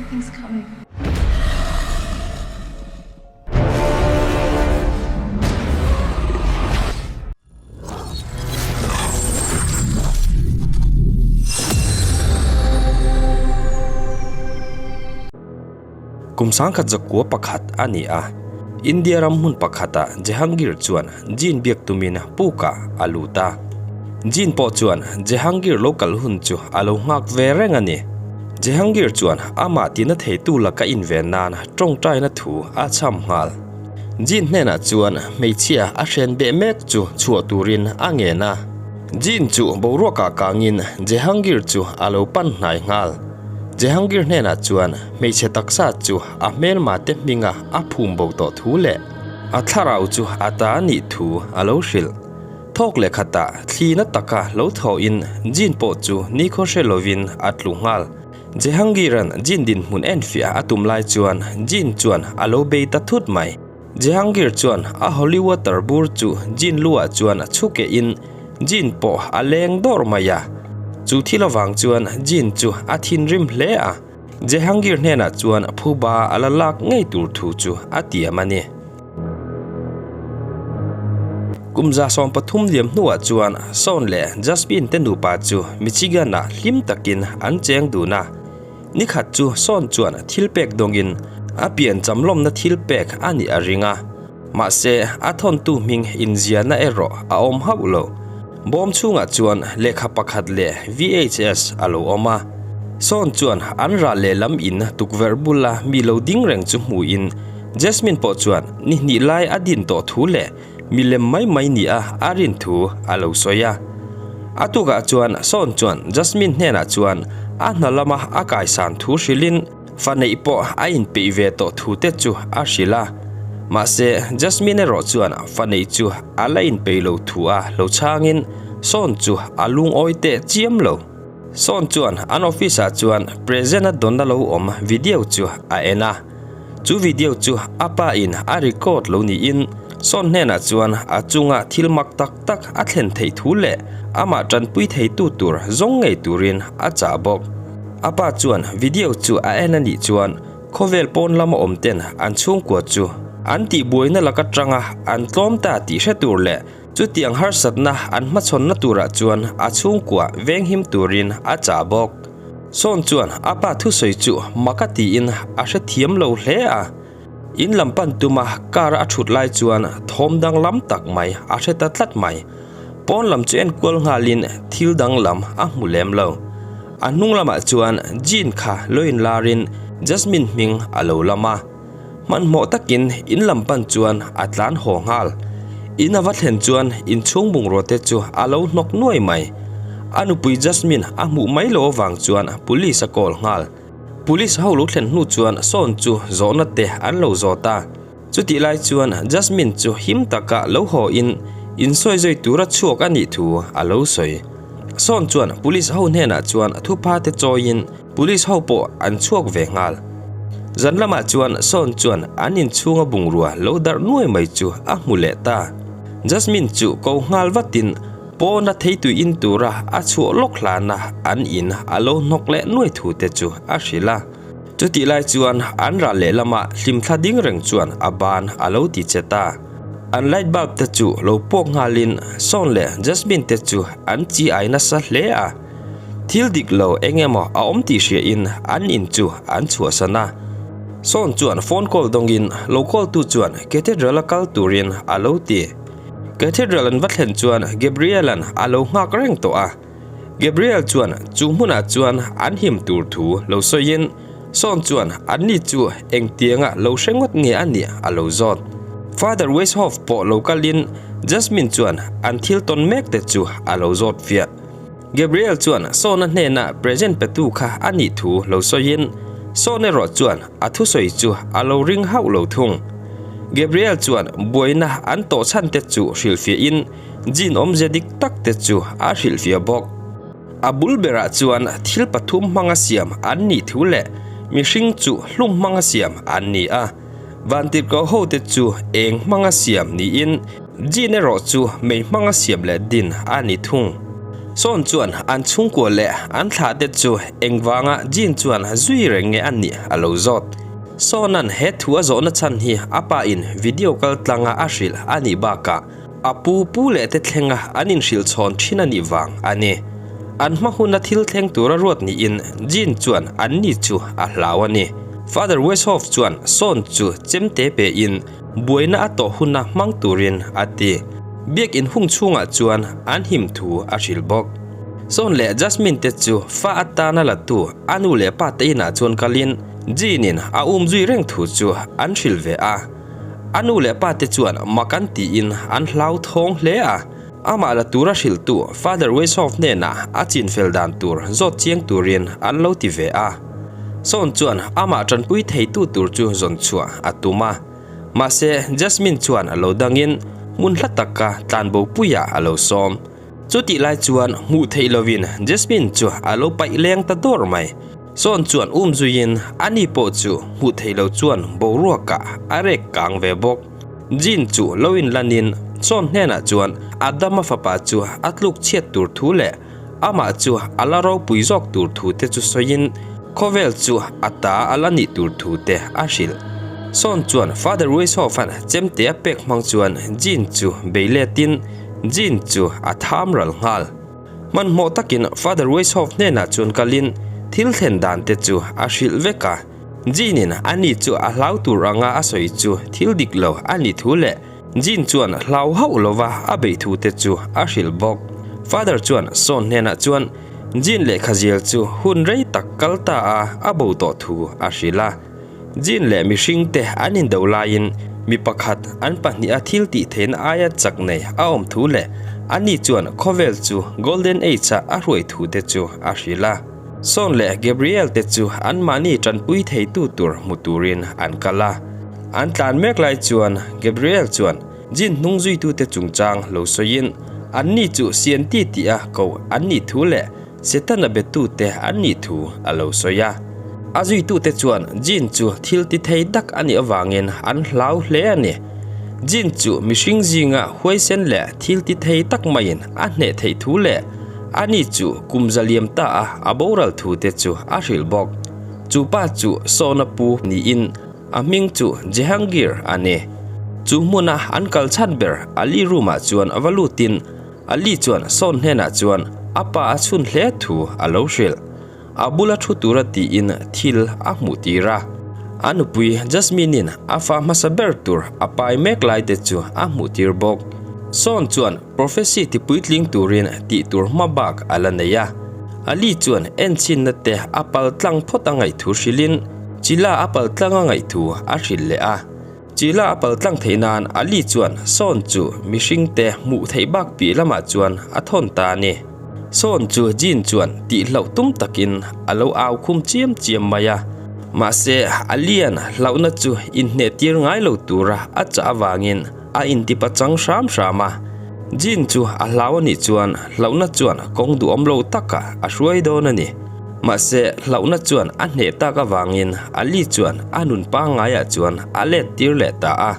Something's coming. Kum 1901 a ni a, India ram hmun pakhatah Jehangir chuan Jin biak tumin pukah a lut a. Jin pawh chuan Jehangir lo kal hun chu a lo nghak ve reng a ni. Jehangir chuan amah tina theitu laka inven nan tawngtaina thu a chham nghal. Jin hnenah chuan hmeichhia a hren beh mek chu chhuah turin a ngen a. Jin chu boruakah kangin Jehangir chu a lo pan hnai nghal. Jehangir hnenah chuan hmeichhe taksa chu a hmelma te hminga a phum bo tawh thu leh a thlarau chu a ta a nih thu a lo hrilh. Thawk leh khatah thlina taka lo thawhin Jin pawh chu nikhaw hre lovin a tlu nghal. Jehangira'n Jin dinhmun enfiah a tum lai chuan Jin chuan a lo bei ta thut mai. Jehangir chuan a holy water bur chu Jin luah chuan a chhu kehin Jin pawh a leng dawr mai a. Chu thil avang chuan Jin chu a thinrim hle a, Jehangir hnenah chuan phuba a la lak ngei tur thu chu a tiam a ni. Kum 13 liam hnuah chuan Sean leh Jasmine te nupa chu Michigan-ah hlim takin an cheng dun a. Ni khat chu Sean chuan thil pek dawngin a pian chamlawmna thil pek a nih a ring a, mahse a thawntu hming inziahna erawh a awm hauh lo. Bawm chhungah chuan lehkha pakhat leh VHS a lo awm a. Sean chuan an rah lehlam in tukverh bula mi lo ding reng chu hmuhin Jasmine pawh chuan ni hnih lai a din tawh thu leh milem mai mai nia a rin thu a lo sawi a. A tukah chuan Sean chuan Jasmine hnenah chuan a hna lama a kaisan thu hrilhin fa neih pawh a inpeih ve tawh thu te chu a hrilh a. Mahse, Jasmine erawh chuan fa neih chu a la inpeih lo thu a lo chhangin Sean chu a lungawi teh chiam lo. Sean chuan an office ah chuan present a dawn a lo awm video chu a en a. Chu video chu a pa in a record lo niin Sean hnenah chuan a chunga thil mak tak tak a thlen theih thu leh amah tanpui theitu tur zawng ngei turin a chah bawk. A pa chuan video chu a en a nih chuan khawvel pawn lama awm ten an chhungkua chu an tihbuaina lak atanga an tlawm ta tih hre tur leh chutiang harsatna an hmachhawnna turah chuan a chhungkua venghim turin a chah bawk. Sawn chuan a pa thusawi chu mak a tiin a hrethiam lo hle a. In lam pan tuma car a thut lai chuan thawm danglam tak mai a hre ta tlat mai. Pawn lam chu enkual nghalin thil danglam a hmu lem lo. A hnung lamah chuan Jean kha lo inlarin Jasmine hming a lo lam a. Hmanhmawh takin in lam pan chuan a tlan haw nghal. In a va thlen chuan inchhung bungrua te chu a lo hnawk nuai mai. A nupui Jasmine a hmuh mai loh avang chuan police a call nghal. Police ho lo thlen hnu chuan Sean chu zawhna te an lo zawt a. Chutih lai chuan Jasmine chu him taka lo haw in insawi zui tura chhuak a nih thu a lo sawi. Sean chuan police ho hnenah chuan thupha te chawiin Police ho pawh an chhuak ve nghal. Zan lamah chuan Sean chuan an inchhunga bungrua lo darh nuai mai chu a hmu leh ta. Jasmine chu ko nghal vatin pawna theitui in tura a chhuah lawk hlana an in a lo hnawk leh nuai thu te chu a hrilh a. Chutih lai chuan an ral lehlamah hlimthla ding reng chuan a ban a lo ti che ta. An light bulb te chu lo puak nghalin Sean leh Jasmine te chu an chi ai nasa hle a. Thil dik lo eng emaw a awm tih hriain an in chu an chhuahsan a. Sawn chuan phone call dawngin lo call tu chuan Cathedral a kal turin a lo ti. Cathedral an va thlen chuan Gabriel-a'n a lo nghak reng tawh a. Gabriel chuan chu hmunah chuan an him tur thu lo sawiin Sawn chuan anni chu engtianga lo hre ngawt nge a nih a lo zawt. Father Weishoff pawh lo kalin Jasmine chuan an thil tawn mek te chu a lo zawt fiah. Gabriel chuan Sawna hnena present petu kha a nih thu lo sawiin, Sawn erawh chuan a thusawi chu a lo ring hauh lo thung. Gabriel chuan buaina an tawh chhan te chu hrilhfiahin Jin awmze dik tak te chu a hrilhfiah bawk. A bul berah chuan thil pathum hmanga siam an nih thu leh mihring chu hlum hmanga siam an ni a. Vantirhkoh hote chu eng hmanga siam niin Jin erawh chu mei hmanga siam leh din a ni thung. Sawn chuan an chhungkua leh an thlahte chu engvanga Jean chuan zui reng nge a nih a lo zawt. Sawna'n he thu a zawhna chhan hi a pa in video kal tlanga a hrilh a nih bakah a pu pu leh te thlenga an inhrilh chhawn thin a nih vang a ni. An hma huna thil thleng tura ruat niin Jean chuan an ni chu a hlau a ni. Father Westhoff chuan Sawn chu chemte pe in buaina a tawh huna hmang turin a ti. Biak in hung chhungah chuan an him thu a hrilh bawk. Sawn leh Jasmine te chu fa atana la tu a nu leh pa te inah chuan kalin Jean in a um zui reng thu chu an hrilh ve a. A nu leh pa te chuan mak an tiin an hlau thawng hle a. Amah la tura hrilhtu Father Weishoff hnenah a chinfel dan tur zawt chiang turin an lo ti ve a. Sawn chuan amah tanpui theitu tur chu zawn chhuah a tum a. Mahse, Jasmine chuan a lo dangin hmun hla taka tlanbo puiah a lo sawm. Chutih lai chuan hmuh theih lovin Jasmine chu a lo paih leng ta dawr mai. Sawn chuan um zuiin ani pawh chu hmuh theih lo chuan boruakah a rek kang ve bawk. Jin chu lo inlanin Sawn hnenah chuan Adama fapa chu a tluk chhiat tur thu leh amah chu a la ropui zawk tur thu te chu sawiin khawvel chu a ta a la nih tur thu te a hrilh. Sawn chuan Father Weishoff-a'n chemte a pek hmang chuan Jin chu bei letin Jin chu a tham ral nghal. Hmanhmawh takin Father Weishoff hnenah chuan kalin thil thlen dan te chu a hrilh vek a. Jin-in ani chu a hlau tur anga a sawi chu thil dik lo a ni thu leh Jin chuan hlau hauh lova a beih thu te chu a hrilh bawk. Father chuan Sawn hnenah chuan Jin lehkha zial chu hun rei tak kal ta a a bo tawh thu a hrilh a. Jin leh mihring te an indo laiin mi pakhat an pahniha thil tih theihna aia chak nei a awm thu leh ani chuan khawvel chu Golden Age-a a hruai thu te chu a hrilh a. Sawn leh Gabriel te chu anmahni tanpui theitu tur hmu turin an kal a. An tlan mek lai chuan Gabriel chuan Jin hnung zuitute chungchang lo sawiin anni chu Sianti tia ko an nih thu leh Setana betute an nih thu a lo sawi a. A zuitute chuan Jin chu thil ti thei tak a nih avangin an hlau hle a ni. Jin chu mihring zinga huaisen leh thil ti thei tak maiin a hneh theih thu leh ani chu kum zaliam ta a a boral thu te chu a hrilh bawk. Chu pa chu Sawna pu niin a hming chu Jehangir a ni. Chu hmuna an kal chhan ber Ali room ah chuan va lutin Ali chuan Sawn hnenah chuan a pa a chhun hle thu a lo hrilh. A bula thu tura tiin thil a hmuh tir a. A nupui Jasmine-in a fa hmasa ber tur a pai mek lai te chu a hmuh tir bawk. Sawn chuan prophecy ti puitling turin tih tur hma bak a la nei a. Ali chuan enchinna te a pal tlang phawt a ngaih thu hrilhin Chila a pal tlang a ngaih thu a hrilh leh a. Chila a pal tlang theih nan Ali chuan Sawn chu mihringte hmuh theih bak piah lamah chuan a thawn ta a ni. Sawn chu Jin chuan tihhlauh tum takin a lo au khum chiam chiam mai a. Mahse, Alian hlauhna chu inhneh tir ngai lo tura a chah avangin a intipa chang hram hram a. Jin chu a hlau a nih chuan hlauhna chuan kawng duhawm lo takah a hruai dawn a ni. Mahse, hlauhna chuan a hneh tak avangin Ali chuan a nun pangngaiah chuan a let tir leh ta a.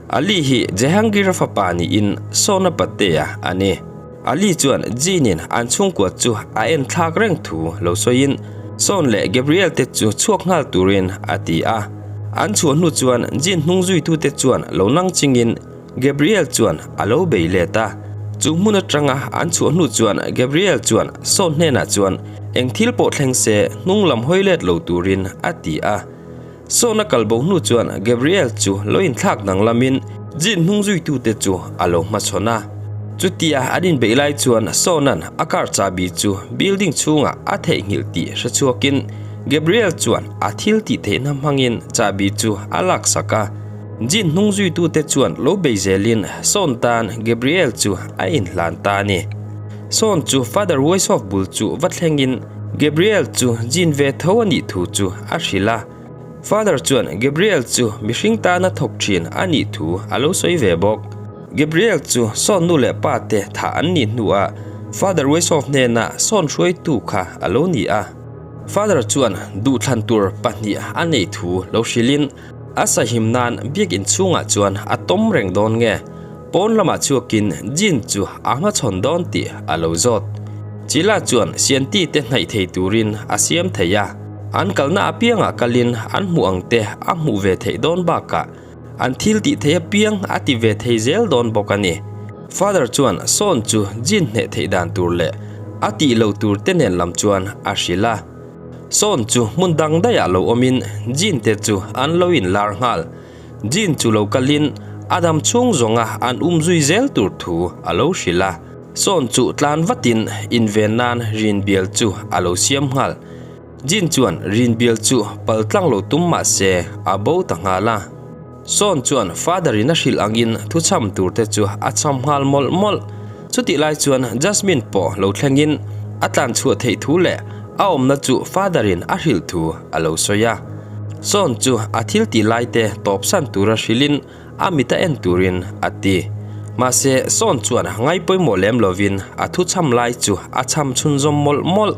Ali hi Jehangir-a fapa niin Sona Patea a ni. Ali chuan Jean-in an chhungkua chu a en thlak reng thu lo sawiin Son leh Gabriel te chu chhuak nghal turin a ti a. An chhuah hnu chuan Jean hnung zuitute chuan lo nang chingin Gabriel chuan a lo bei let a. Chu hmun atanga an chhuah hnu chuan Gabriel chuan Son hnenah chuan eng thil pawh thleng se hnung lam hawi let lo turin a ti a. Sawna kal bo hnu chuan Gabriel chu lo inthlak dang lamin Jin hnung zuitute chu a lo hmachhawn a. Chutia an inbeih lai chuan Sawna'n a car chahbi chu building chhungah a theihnghilh tih hre chhuakin Gabriel chuan a thil tih theihna hmangin chahbi chu a laksak a. Jin hnung zuitute chuan lo bei zelin Sawn tan Gabriel chu a inhlan ta a ni. Sawn chu Father Weishoff bul chu va thlengin Gabriel chu Jin ve tho a nih thu chu a hrilh a. Father chuan Gabriel chu mihring tana thawk thin a nih thu a lo sawi ve bawk. Gabriel chu Sawn nu leh pa te thah an nih hnuah Father Weishoff hnena Sawn hruaitu kha a lo ni a. Father chuan duhthlan tur pahnih a neih thu lo hrilhin A sahim nan biakinn chhungah chuan a tawm reng dawn nge? Pawn lamah chhuakin Jean chu a hmachhawn dawn tih a lo zawt. Chila chuan Sianti te hnaih thei turin a siam thei a, an kalna apiangah kalin an hmuh ang te a hmuh ve theih dawn bakah an thil tih theih apiang a ti ve thei zel dawn bawk a ni. Father chuan Sawn chu Jin hneh theih dan tur leh a tih lo tur te nen lam chuan a hrilh a. Sawn chu hmun dang daihah lo awmin Jin te chu an lo inlar nghal. Jin chu lo kalin a dam chhung zawnga an um zui zel tur thu a lo hrilh a. Sawn chu tlan vatin inven nan rinbial chu a lo siam nghal. Jin chuan rinbial chu pal tlang lo tum mah se a bo ta nghal a. Sawn chuan Father in a hrilh angin thuchham tur te chu a chham nghal mawlh mawlh. Chutih lai chuan Jasmine pawh lo thlengin a tlan chhuah theih thu leh a awmna chu Father in a hrilh thu a lo sawi a. Sawn chu a thil tih lai te tawpsan tura hrilhin a mit a en turin a ti. Mahse Sawn chuan ngai pawimawh lem lovin a thu chham lai chu a chham chhunzawm mawlh mawlh.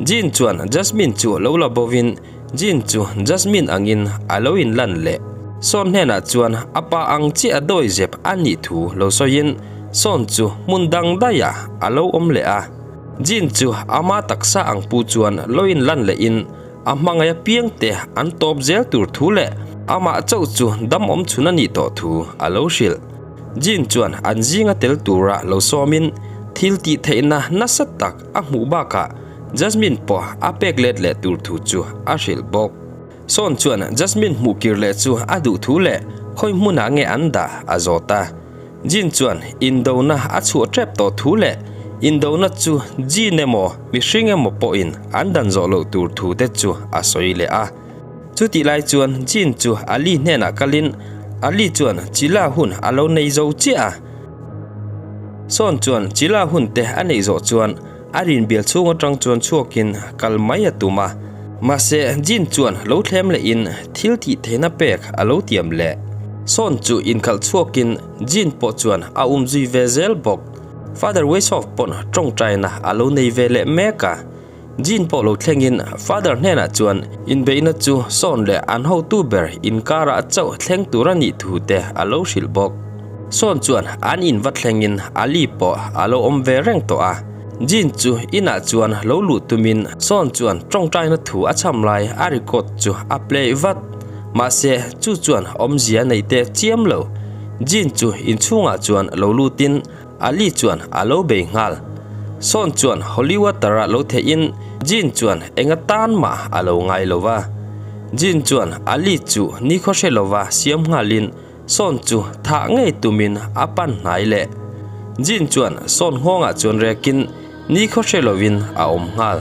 Jin chuan Jasmine chu lo la bovin Jin chu Jasmine angin a lo inlan leh. Sawn hnenah chuan a pa ang chiah a dawi zep a nih thu lo sawiin Sawn chu hmun dang daihah a lo awm leh a. Jin chu ama taksa ang pu chuan lo inlan lehin a hmangaih apiang te an tawp zel tur thu leh amah chauh chu dam awm chhun a nih tawh thu a lo hrilh. Jin chuan an zinga tel tura lo sawmin thil tih theihna nasa tak a hmuh bakah Jasmine pawh a pek let leh tur thu chu a hrilh bawk. Sawn chuan Jasmine hmuh kir leh chu a duh thu leh khawi hmunah nge an dah a zawt a. Jin chuan indona a chhuah tep tawh thu leh indona chu Jin emaw mihring emaw pawhin an dan zawh loh tur thu te chu a sawi leh a. Chutih lai chuan Jin chu Ali hnenah kalin Ali chuan Chila hun a lo nei zo chiah a. Sawn chuan Chila hun te a neih zawh chuan A rinbial chhung atang chuan chhuakin kal mai a tum a, mahse Jin chuan lo thlem lehin thil tih theihna pek a lo tiam leh. Sawn chu inkhalh chhuakin Jin pawh chuan a um zui ve zel bawk. Father Weishoff pawn tawngtaina a lo nei ve leh mek a. Jin pawh lo thlengin Father hnenah chuan inbeihna chu Sawn leh an hotu ber inkarah chauh thleng tur a nih thu te a lo hrilh bawk. Sawn chuan an in va thlengin Ali pawh a lo awm ve reng tawh a. Jin chu inah chuan lo luh tumin Sawn chuan tawngtaina thu a chham lai a record chu a play vat. Mahse chu chuan awmzia a nei teh chiam lo. Jin chu inchhungah chuan lo lutin Ali chuan a lo bei nghal. Sawn chuan holy water a lo theihin Jin chuan enga tan mah a lo ngai lo va. Jin chuan Ali chu nikhaw hre lova siam nghalin Sawn chu thah ngei tumin a pan hnai leh. Jin chuan sawn nghawngah chuan rekin nikhaw hre lovin a awm nghal.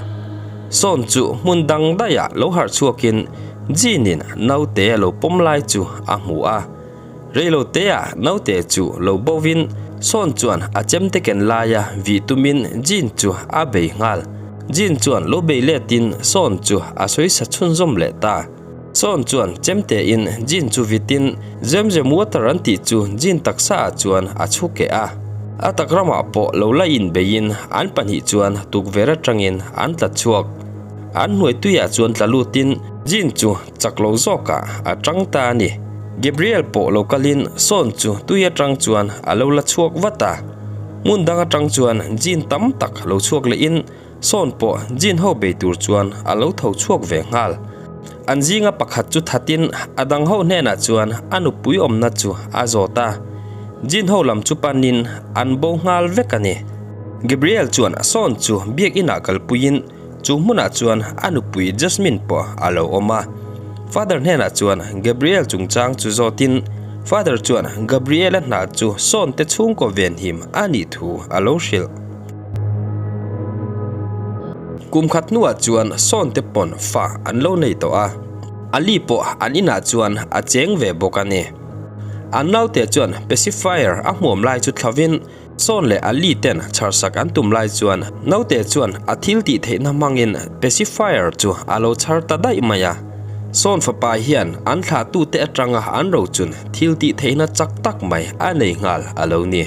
Sawn chu hmun dang daihah lo harh chhuakin Jin-in naute a lo pawm lai chu a hmu a. Reiloteah naute chu lo bovin sawn chuan a chemte ken laia vih tumin Jin chu a bei nghal. Jin chuan lo bei letin sawn chu a sawisa chhunzawm leh ta. Sawn chuan chemtein Jin chu vitin Zemzem water an tih chu Jin taksa ah chuan a chhu keh a. A tak ramah pawh lo la inbeiin an pahnih chuan tukverh atangin an tla chhuak. An hnuai tuiah chuan tla lutin Jin chu chak lo zawkah a tang ta a ni. Gabriel pawh lo kalin Sawn chu tui atang chuan a lo la chhuak vat a. Hmun dang atang chuan Jin tam tak lo chhuak lehin Sawn pawh Jin ho bei tur chuan a lo tho chhuak ve nghal. An zinga pakhat chu thatin a dang ho hnenah chuan a nupui awmna chu a zawt a. Jin ho lam chu panin an bo nghal vek a ni. Gabriel chuan Sawn chu biakinah kalpuiin chu hmunah chuan a nupui Jasmine pawh a lo awm a. Father hnenah chuan Gabriel chungchang chu zawtin Father chuan Gabriel-a hna chu Sawn te chhungkaw venhim a nih thu a lo hrilh. Kum khat hnuah chuan sawn te pawn fa an lo nei tawh a, Ali pawh an inah chuan a cheng ve bawk a ni. An naute chuan pacifier a hmuam lai chu thlavin sawn leh Ali ten chharsak an tum lai chuan naute chuan a thil tih theihna hmangin pacifier chu a lo chhar ta daih mai a. Sawn fapa hian an thlahtute atanga an rochun thil tih theihna chak tak mai a nei nghal a lo ni.